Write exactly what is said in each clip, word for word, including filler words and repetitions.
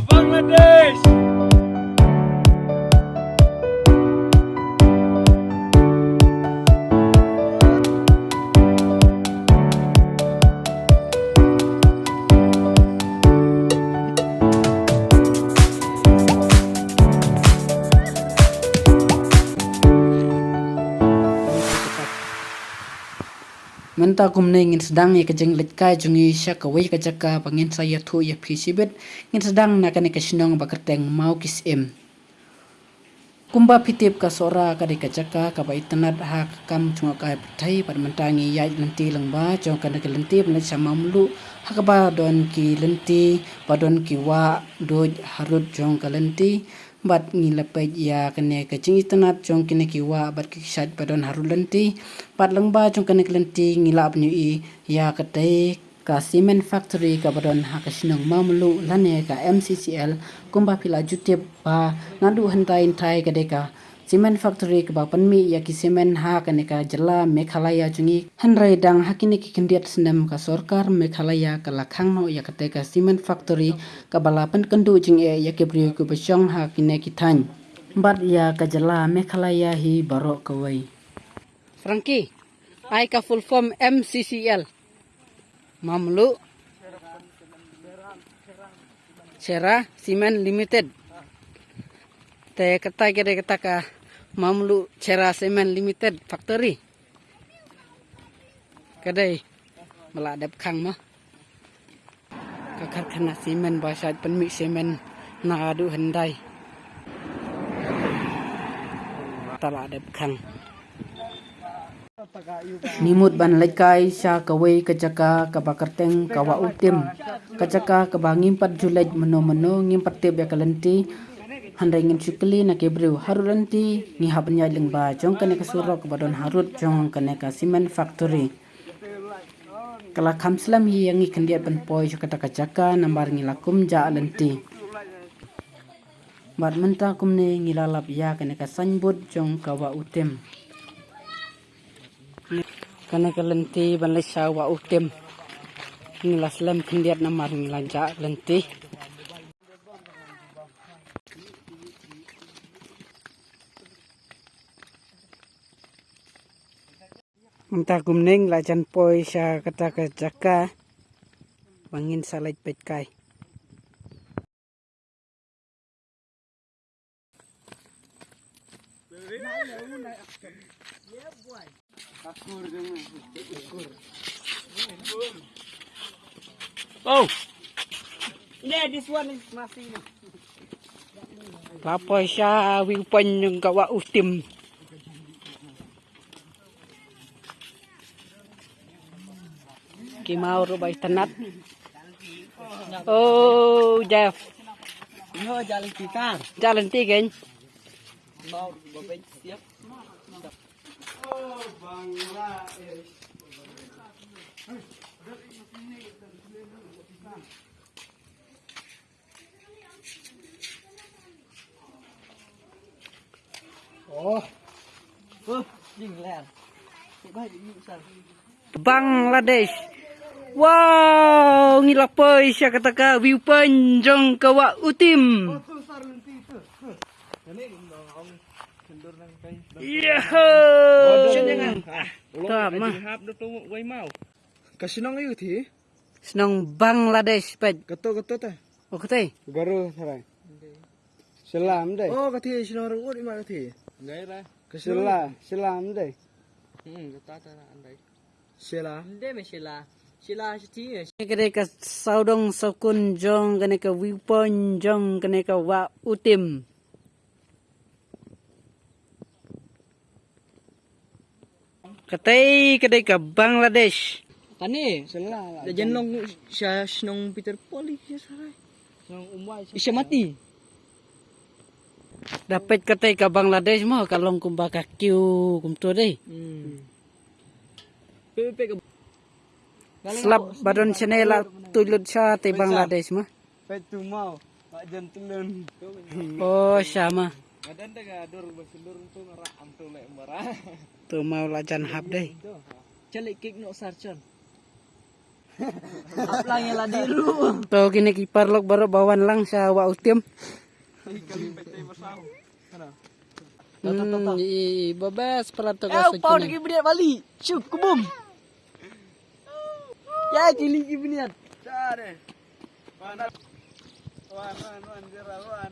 Bangladesh. Mynta kumne ngin sdang ïa ka jingleit kai jong ngi sha kawei ka jaka ba ngin sa ïathuh ïa phi shibit. Ngin sdang na kane ka shnong ba kyrteng Mawkisyiem. Kumba phi tip, ka Sohra ka dei ka jaka kaba itynnad ha ka kam jngohkai pyrthei, bad mynta ngi ïaid lynti lyngba jong kane ka lynti ban leit sha Mawmluh, ha kaba don ki lynti ba don ki wah duid harud jong ka lynti. Bad ngi la peit ïa kane ka jingitynnad jong kine ki wah bad ki kshaid ba don harud lynti. Bad lyngba jong kane ka lynti ngi lah ban ïohi ïa katei ka cement factory kaba don ha ka shnong Mawmluh lane ka M C C L. Kumba phi la ju tip ba naduh hyndai hynthai ka dei ka cement factory kaba pynmih ïa ki cement ha kane ka jylla Meghalaya jong ngi. Hynrei dang ha kine ki khyndiat snem ka sorkar Meghalaya ka la khang noh ïa katei ka cement factory kaba la pynkynduh jingeh ïa ki briew kiba shong ha kine ki thaiñ bad ïa ka jylla Meghalaya hi baroh kawei. Frankie, ai ka full form M C C L. Mawmluh Chhera Cement Limited. Te kata ka dei kata ka Mawmluh Chhera Cement Limited factory. Ka dei ba la dep khang mo. Ka karkhana cement ba shait pynmih cement naduh hyndai. Ta la dep khang. Ngi mut ban leit kai sha kawei ka jaka kaba kyrteng ka Wah U Tim. Ka jaka kaba ngim pat ju leit mynno mynno, ngim pat tip ïa ka lynti. Hynrei ngin shu kylli na ki briew harud lynti, ngi hap ban ïaid lyngba jong kane ka surok kaba don harud jong kane ka cement factory. Ka la kham slem hi ïa ngi khyndiat ban poi sha kata ka jaka namar ngi la kum jah lynti. Bad mynta kumne ngi la lap ïa kane ka signboard jong ka Wah U Tim. Kane ka lynti ban leit sha Wah U Tim. Ngi la slem khyndiat namar ngi la jah lynti. Mynta kumne ngi la jan poi sha kata ka jaka ba ngin sa leit peit kai. Oh. Yeah, this one is nothing. Papa sha wi panyung ka Wah U Tim. Ki maw ruh ba itynnad. Oh, Jeff. Yo, jalan tikar. Jalan tikan. Maw ruh ba siap. Oh. Oh, jing ler. Bangladesh. Wow, ngi la poi sha kata ka viewpoint jong ka Wah U Tim. Yahoo. Tama. Ka shnong aïu thi? Shnong Bangladesh, peit. Kato, kato ta. Oh, kato. Baru sarai. Shillong dei. Oh, kato shnong Rangud ima kato. Dei ra. Ka Shillong, Shillong dei. Hmm, kato ta dei. Shillong. Dei me Shillong. Shillong shiti. Kane ka dei ka sawdong sawkun jong kane ka viewpoint jong kane ka Wah U Tim. Katei ka dei ka Bangladesh. Kane. Shillong. Da jan long sha shnong Peter Paul ïa sarai. Shnong Umbai. Isha mati. Da peit katei ka Bangladesh mo ka long kumba ka kiew kumto dei. Hmm. Slap ba don shane la tuid lut sha te Bangladesh mo. Peit tu maw, ba jan tlun. Oh, sha ma. Ngadan da nga dur ba shlur tu ngara am tu leh mara. Tu maw la jan hap dei. Chale kik no sarchon. Aplang ïa lade ruh. To kine ki paralok baroh ba wan lang sha Wah Uthiam. Hmm, i, i, ba best pala to ka. Eh, sa pau kine. Dagi bniat bali. Shuk, kubum. Ya, kili ki bniat. Wan, wan, wan, Gerald, wan.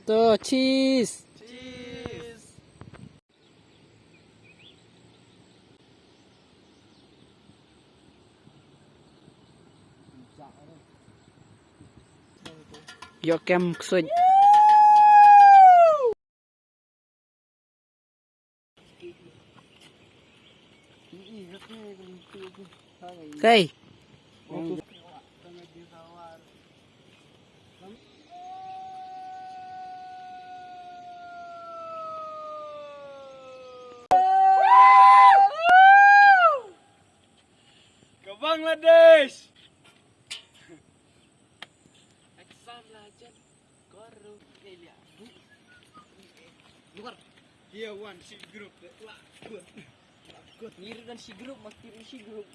To, cheese. Cheese. Ïoh kem ksuid. Hey. Ka Bangladesh. Exam la jan. Kor ru. Eh, lihat. Luar. Dia wan shi group. Lah. Lah. Ngiru dan shi group, mas tiru shi group.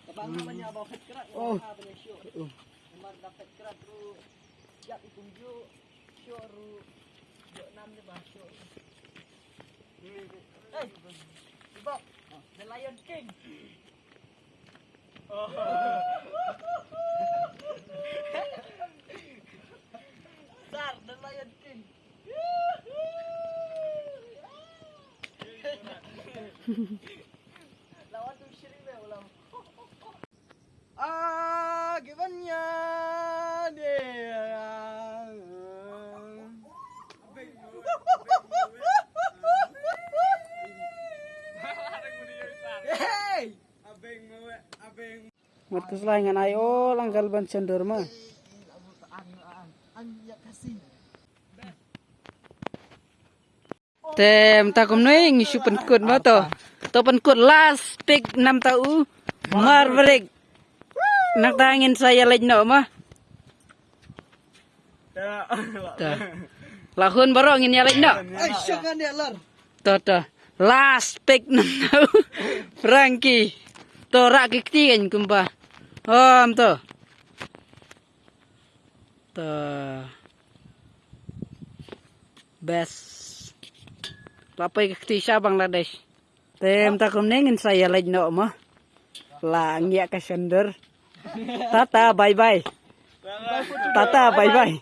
Tabang apa nya ba fet kerat, oh, apa nya show. Oh. Mar da fet kerat ru. Siap ikung ju. Show ru. Jok nam ni ba show. Hey. Ibak. The Lion King. Sar, The Lion King. Lawan tu Shri be ulang. Ah, given ya de. Hey! Mat ka slai ngan ai o lang kal ban chan dur ma. Te mynta kumne ngi shu pynkut ma to. To pynkut last pick namta u Maverick. Nangta ngin sa ïa leit noh ma. To. La hun baroh ngin ïa leit noh. Ai, shok ngan ïa lar. To, to. Last pick namta u Frankie. To rah ki kti kan kumba. Om to. To. Best. La poi ka kti sha Bangladesh. Te mynta kumne ngin sa ïa leit noh ma. La ngiah ka shandor. Tata, bye bye. Tata, bye bye.